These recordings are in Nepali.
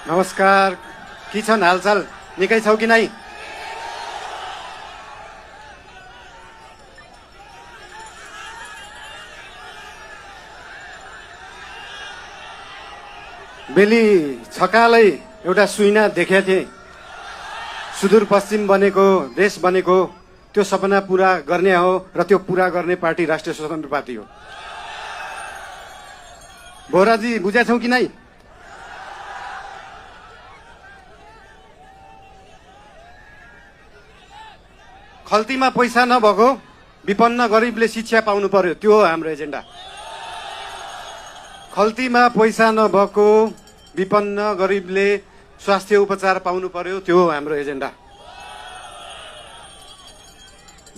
नमस्कार, के छन् हालचाल? निकै छौ कि नै? बेली छकालै एउटा सुइना देखेको थिएँ। सुदूरपश्चिम बनेको, देश बनेको, त्यो सपना पूरा गर्ने हो र त्यो पूरा गर्ने पार्टी राष्ट्रिय स्वतन्त्र पार्टी हो। भोराजी बुझेछौ कि नै? खल्तीमा पैसा नभएको विपन्न गरिबले शिक्षा पाउनु पर्यो, त्यो हो हाम्रो एजेन्डा। खल्तीमा पैसा नभएको विपन्न गरिबले स्वास्थ्य उपचार पाउनु पर्यो, त्यो हो हाम्रो एजेन्डा।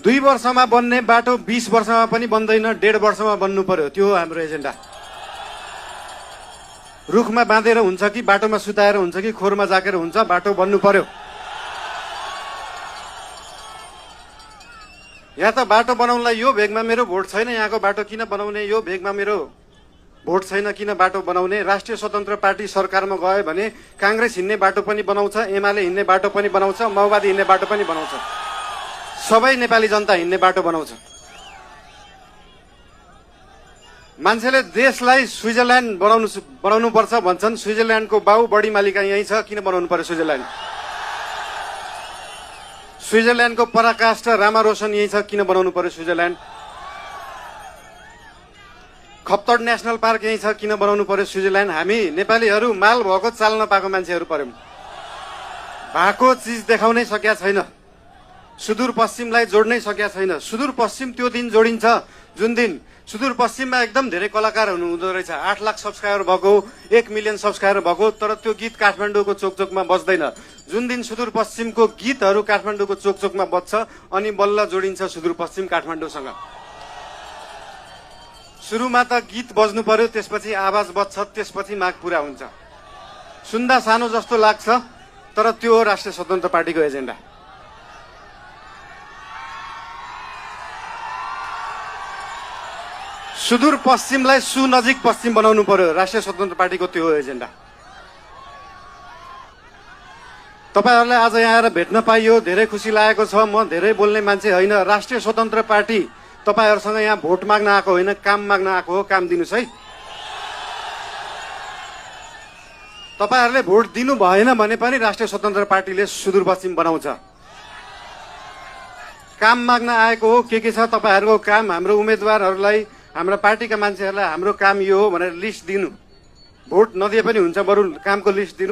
2 वर्षमा बन्ने बाटो 20 वर्षमा पनि बन्दैन, 1.5 वर्षमा बन्नु पर्यो, त्यो हो हाम्रो एजेन्डा। रुखमा बाँधेर हुन्छ कि बाटोमा सुताएर हुन्छ कि खोरमा जाकेर हुन्छ, बाटो बन्नु पर्यो। यहाँ त बाटो बनाउनलाई यो भेगमा मेरो भोट छैन, यहाँको बाटो किन बनाउने, यो भेगमा मेरो भोट छैन किन बाटो बनाउने। राष्ट्रिय स्वतन्त्र पार्टी सरकारमा गयो भने कांग्रेस हिँड्ने बाटो पनि बनाउँछ, एमाले हिँड्ने बाटो पनि बनाउँछ, माओवादी हिँड्ने बाटो पनि बनाउँछ, सबै नेपाली जनता हिँड्ने बाटो बनाउँछ। मान्छेले देशलाई स्विजरल्यान्ड बनाउनु पर्छ भन्छन्। स्विजरल्यान्डको बाउ बढी मालिका यही छ, किन बनाउनु पर्यो स्विजरल्यान्ड? स्विजरल्यान्डको पराकाष्ठ रामा रोशन यही छ, किन बनाउनु पर्यो स्विजरल्यान्ड? खप्तड नेशनल पार्क यही छ, किन बनाउनु पर्यो स्विजरल्यान्ड? हामी नेपालीहरू माल भएको चाल नपाएको मान्छेहरू पर्यौं। भएको चिज देखाउनै सकेका छैन, सुदूरपश्चिमलाई जोड्नै सकेका छैन। सुदूरपश्चिम त्यो दिन जोडिन्छ जुन दिन सुदूरपश्चिममा एकदम धेरै कलाकार हुनुहुँदो रहेछ। 8 लाख सब्सक्राइबर भएको, 1 मिलियन सब्सक्राइबर भएको, तर त्यो गीत काठमाडौँको चोकचोकमा बज्दैन। जुन दिन सुदूरपश्चिमको गीतहरू काठमाडौँको चोकचोकमा बज्छ अनि बल्ल जोडिन्छ सुदूरपश्चिम काठमाडौँसँग। सुरुमा त गीत बज्नु पर्यो, त्यसपछि आवाज बज्छ, त्यसपछि माग पूरा हुन्छ। सुन्दा सानो जस्तो लाग्छ, तर त्यो हो राष्ट्रिय स्वतन्त्र पार्टीको एजेन्डा। सुदूरपश्चिमलाई सुनजिक पश्चिम बनाउनु पर्यो, राष्ट्रिय स्वतन्त्र पार्टीको त्यो हो एजेन्डा। तपाईहरुलाई आज यहाँ आएर भेट्न पाइयो, धेरै खुसी लागेको छ। म धेरै बोल्ने मान्छे होइन। राष्ट्रिय स्वतन्त्र पार्टी तपाईहरुसँग यहाँ भोट माग्न आएको होइन, काम माग्न आएको हो। काम दिनुस् है। तपाईहरुले भोट दिनु भएन भने पनि राष्ट्रिय स्वतन्त्र पार्टीले सुदूरपश्चिम बनाउँछ। काम माग्न आएको हो। के छ तपाईहरुको काम? हाम्रो उम्मेदवारहरूलाई, हाम्रो पार्टीका मान्छेहरूलाई हाम्रो काम यो हो भनेर लिस्ट दिनु। भोट नदिए पनि हुन्छ, बरु कामको लिस्ट दिनु।